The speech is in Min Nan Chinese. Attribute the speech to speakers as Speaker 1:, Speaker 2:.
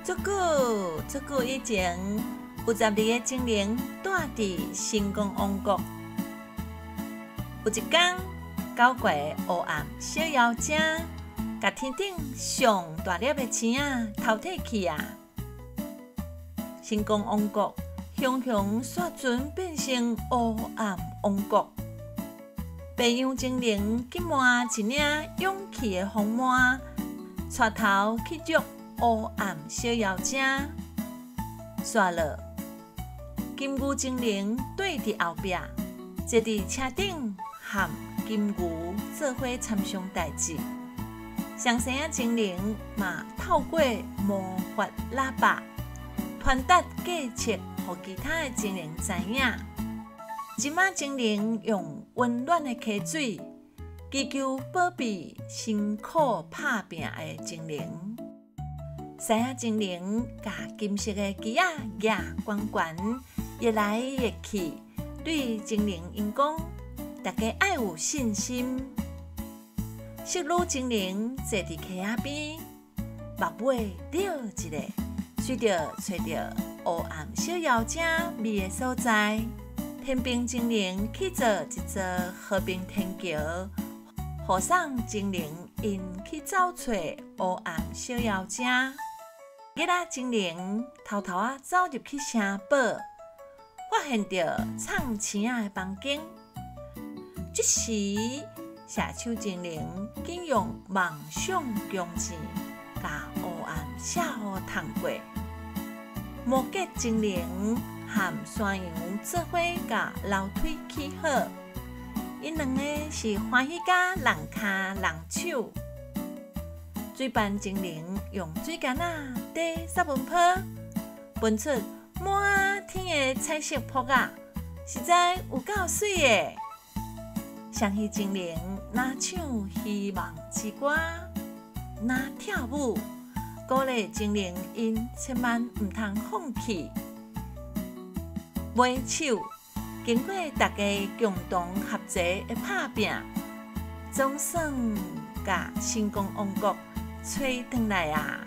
Speaker 1: 足久足久以前，有12个精靈蹛佇星光王國。有一工，搞怪的黑暗小妖精，共天頂上大粒的星仔偷提去啊！星光王國雄雄煞陣變成黑暗王國。白羊精靈緊瞞一領勇氣的風帽，帶頭去捉黑暗小妖精。煞落金牛精靈綴佇後壁，坐佇車頂，和金牛做伙參詳代誌。雙生仔精靈嘛透過魔法喇叭傳達計策，予其他的精靈知影。金馬精靈用溫暖的溪水，祈求保庇辛苦拍拚的精靈。獅仔精靈共金色的旗仔舉懸懸，搖來搖去，對精靈𪜶講：大家愛有信心。色女精靈坐佇溪仔邊，目尾瞄一下，隨著揣著黑暗小妖精覕的所在。天兵精靈去做一座和平天橋，護送精靈𪜶去走揣黑暗小妖精。囡仔精靈偷偷仔走入去城堡，發現著藏星仔的房間。這時，射手精靈緊用夢想弓箭，共黑暗射予迵過。摩羯精靈和山羊做伙共樓梯起好，𪜶兩個是歡喜甲人跤人手。水斑精靈用水桿仔底雪文泡，噴出滿天的彩色泡仔，實在有夠媠的。雙魚精靈若唱希望之歌，若跳舞，鼓勵精靈𪜶千萬毋通放棄。尾手經過大家共同合齊的拍拚，總算共星光王國揣轉來啊！